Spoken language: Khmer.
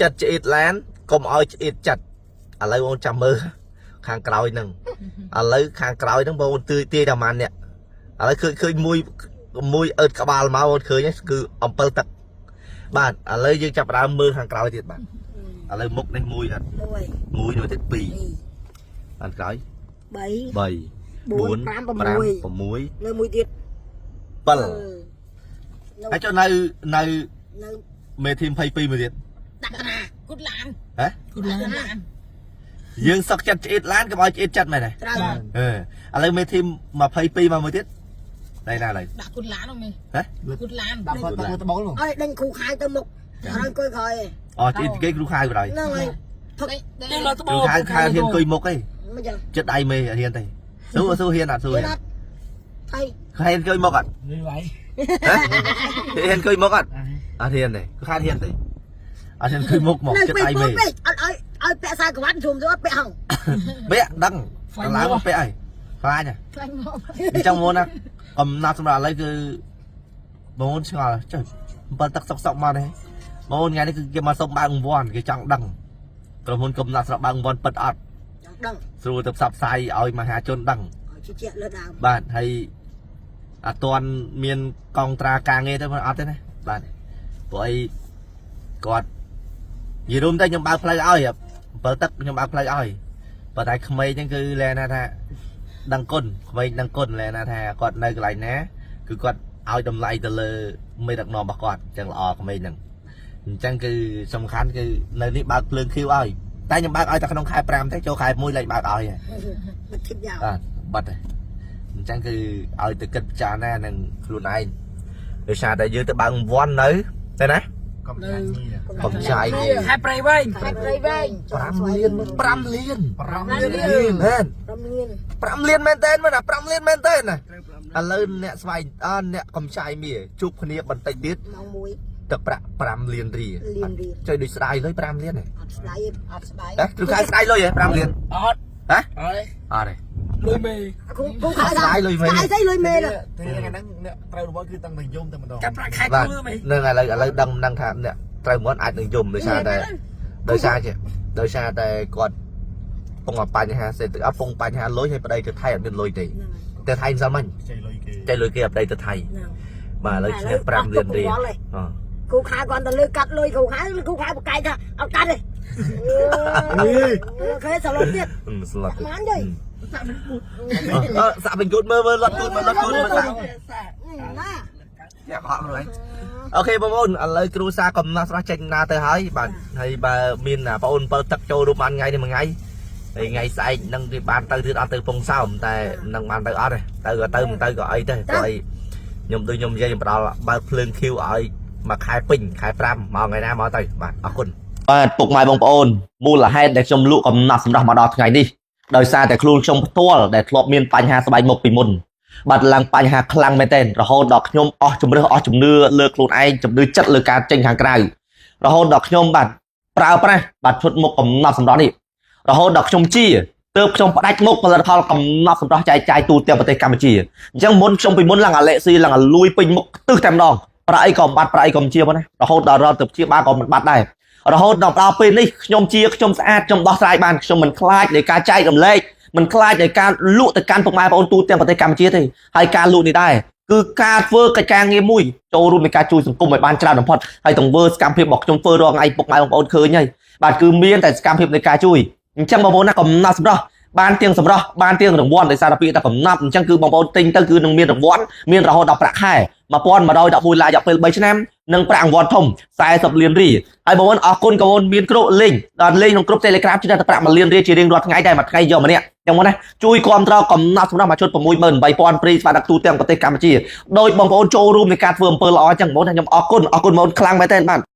ចិត្តឆ្អៀតឡានកុំឲ្យឆ្អៀតចិត្តឥឡូវបងចាំមើលខាងក្រោយហ្នឹងឥឡូវខាងក្រោយហ្នឹងបងទាយទាយតែប៉ុន្មានអ្នកឥឡូវឃើញឃើញមួយមួយអឺតក្បាលមកបងឃើញហ្នឹងគឺអំពិលទឹកបាទឥឡូវយើងចាប់ផ្ដើមមើលខាងក្រោយទៀតបាទឥឡូវមុខនេះមួយអត់ មួយ មួយនោះទៀតពីរ ពីរ បានក្រោយ បី 3 4 4 5 6 6 នៅមួយទៀត 7 នៅ ហើយចុះនៅនៅ នៅ មេធីម22មួយទៀត ដាក់កណា គុតឡាន ហ៎ គុតឡាន យើងសឹកចិត្តឆ្អៀតឡានកុំឲ្យឆ្អៀតចិត្តមែនទេ ត្រូវ អឺឥឡូវមេធីម22មកមួយទៀតណៃណាឥឡូវ ដាក់គុតឡានហ្នឹងមេ ហ៎ គុតឡាន ដាក់គាត់ទឹកត្បូលមក ឲ្យដេញគ្រូខៅទៅមុខហើយអង្គុយក្រោយ អូឆ្អៀតគេគ្រូខៅបណ្ដោយ ហ្នឹងហើយ ថឹក យើងលើត្បូ គ្រូខៅខៅហ៊ានអង្គុយមុខឯង មិនចឹង ចិត្តដៃមេអត់ហ៊ានទេសួរសួរហ៊ានអត់សួរហ៊ាន អត់ហើយ ខៅហ៊ានអង្គុយមុខអត់ នេះໄວ ហ៎ហ៊ានអង្គុយមុខអត់អត់ហ៊ានទេគ្រូខៅហ៊ានទេអត់ហ៊ានអង្គុយមុខមក នៅ ចិត្តដៃមេ ពេលពូពេកអត់ឲ្យឲ្យពាក់ខ្សែក្រវ៉ាត់ជ្រុំទៅអត់ពាក់ហង ពាក់ដឹងឡើងមកពាក់ហើយខ្លាចហ៎ ខ្លាញ់មក អញ្ចឹងមុនណាកំណត់សម្រាប់ឥឡូវគឺបងអូនឆ្ងល់ចុះអំពិលទឹកសុកសុកមកនេះបងអូនថ្ងៃនេះគឺគេមកសុំបើករង្វាន់គេចង់ដឹងក្រុមហ៊ុនកំណត់សម្រាប់បើករង្វាន់ពិតអត់ ចង់ដឹង ស្រួលទៅផ្សព្វផ្សាយឲ្យមហាជនដឹង ឲ្យជឿជាក់លើដើម បាទហើយអត់ទាន់មានកងត្រាការងារទេបងអត់ទេណាបាទព្រោះអីគាត់និយាយរួមទៅខ្ញុំបើកផ្លូវឲ្យអំពិលទឹកខ្ញុំបើកផ្លូវឲ្យប៉ុន្តែក្មេងហ្នឹងគឺលែណាថាដឹងគុណក្មេងដឹងគុណលែណាថាគាត់នៅកន្លែងណាគឺគាត់ឲ្យតម្លៃទៅលើមេដឹកនាំរបស់គាត់អញ្ចឹងល្អក្មេងហ្នឹងអញ្ចឹងគឺសំខាន់គឺនៅនេះបើកភ្លើងខៀវឲ្យតែខ្ញុំបើកឲ្យតែក្នុងខែ5ទេចូលខែ1លែងបើកឲ្យហើយ មិនធីបយ៉ាវ បាទបាត់ហើយអញ្ចឹងគឺឲ្យទៅគិតពិចារណានឹងខ្លួនឯងដោយសារតែយើងទៅបើករង្វាន់នៅតែណា កំចាញ់នេះ កំចាយ ខែព្រៃវែង ខែព្រៃវែង 5លាន5លាន 5លាន មែន 5លាន 5លានមែនតើមែនណា5លានមែនតើណាឥឡូវអ្នកស្វែងអអ្នកកំចាយមាជួបគ្នាបន្តិចទៀត ម៉ោង1 ទឹកប្រាក់5លានរៀល លានរៀល ចុយដូចស្ដាយលុយ5លានហ៎ អត់ស្ដាយទេ អត់ស្ដាយ ហ៎គ្រូខែស្ដាយលុយហ៎5លាន អត់ ហ៎ អត់ទេ អត់ទេ លុយមេ គ្រូគ្រូខៅ ស្ដាយលុយមេ ស្ដាយស្អីលុយមេណា ទេថ្ងៃហ្នឹងអ្នកត្រូវរង្វាន់គឺតាំងតែយំតែម្ដង កាត់ប្រាក់ខែ បាទ ធ្វើមេ នឹងឥឡូវឥឡូវដឹងដឹងថាអ្នកត្រូវរង្វាន់អាចនឹងយំដោយសារតែ ដោយសារចេះដោយសារតែគាត់ពងបញ្ហាសេដ្ឋកិច្ចអត់ពងបញ្ហាលុយហើយប្តីទៅថៃអត់មានលុយទេតែថៃមិនសមមិញ ចៃលុយគេ ចៃលុយគេឲ្យប្តីទៅថៃ ហ្នឹង បាទឥឡូវឈ្នះ5លានរៀលអ គ្រូខៅគាត់ទៅលើកាត់លុយគ្រូខៅគ្រូខៅបកកាយថាអត់កាត់ទេអូខេសឡុតទៀត ស្លុត ប៉ុន្មានទេ អឺសាក់វិញគូតមើលមើលលត់គូតមើលលត់គូតមើលសាក់ ណា យ៉ាក់ហក់មើលឯងអូខេបងប្អូនឥឡូវគ្រូសាកំណត់ស្រស់ចេញណាទៅហើយបាទហើយបើមានបងអូន7ទឹកចូលរួមបានថ្ងៃនេះមួយថ្ងៃហើយថ្ងៃស្អែកនឹងគេបានទៅទៀតអត់ទៅពងសោមតែនឹងបានទៅអត់ទេទៅក៏ទៅមិនទៅក៏អីទេព្រោះអីខ្ញុំដូចខ្ញុំនិយាយខ្ញុំផ្ដល់បើកភ្លើងខៀវឲ្យមួយខែពេញខែ5មកថ្ងៃណាមកទៅបាទអរគុណបាទពុកម៉ែបងប្អូនមូលហេតុដែលខ្ញុំលក់កំណត់សម្រាប់មកដល់ថ្ងៃនេះដោយសារតែខ្លួនខ្ញុំផ្ទាល់ដែលធ្លាប់មានបញ្ហាស្បែកមុខពីមុន បាទឡើងបញ្ហាខ្លាំងមែនទែនរហូតដល់ខ្ញុំអស់ជំរឿសអស់ជំនឿលើខ្លួនឯងជំនឿចិត្តលើការចេញខាងក្រៅរហូតដល់ខ្ញុំបាទប្រើប្រាស់បាទឈុតមុខកំណត់សម្រស់នេះរហូតដល់ខ្ញុំជាទើបខ្ញុំផ្ដាច់មុខផលិតផលកំណត់សម្រស់ចែកចាយទូទាំងប្រទេសកម្ពុជាអញ្ចឹងមុនខ្ញុំពីមុនឡើងអាឡេស៊ីឡើងអាលួយពេញមុខខ្ទឹះតែម្ដងប្រាក់អីក៏មិនបាត់ប្រាក់អីក៏មិនជាផងណារហូតដល់រត់ទៅព្យាបាលក៏មិនបាត់ដែររហូតដល់ដល់ពេលនេះខ្ញុំជាខ្ញុំស្អាតខ្ញុំដោះស្រាយបានខ្ញុំមិនខ្លាចនៃការចែករំលែកមិនខ្លាចនៃការលក់ទៅកាន់ពុកម៉ែបងប្អូនទូទាំងប្រទេសកម្ពុជាទេ ហើយការលក់នេះដែរគឺការធ្វើកិច្ចការងារមួយចូលរួមในការជួយសង្គមឲ្យបានច្រើនបំផុតហើយទង្វើសកម្មភាពរបស់ខ្ញុំធ្វើរាល់ថ្ងៃពុកម៉ែបងប្អូនឃើញហើយបាទគឺមានតែសកម្មភាពនៃការជួយអញ្ចឹងបងប្អូនណាកំណត់សម្រស់បានទៀងសម្រស់បានទៀងរង្វាន់ដោយសារតែពាក្យថាកំណត់អញ្ចឹងគឺបងប្អូនទិញទៅគឺនឹងមានរង្វាន់មានរហូតដល់ប្រាក់ខែ1111ឡាយរយៈពេល3ឆ្នាំនិងប្រាក់រង្វាន់ធំ40លានរៀលហើយបងប្អូនអរគុណបងប្អូនមានគ្រប់លេងដល់លេងក្នុងគ្រប់ Telegram ជិះតែប្រាក់1លានរៀលជារៀងរាល់ថ្ងៃដែរមួយថ្ងៃយកម្នាក់ចឹងមកណាជួយគ្រប់គ្រងកំណត់សម្រាប់មួយឈុត68000ព្រីស្វាគមន៍ទូទាំងប្រទេសកម្ពុជាដោយបងប្អូនចូលរួមในការធ្វើអំពើល្អចឹងបងប្អូនខ្ញុំអរគុណអរគុណបងប្អូនខ្លាំងមែនទែនបាទ។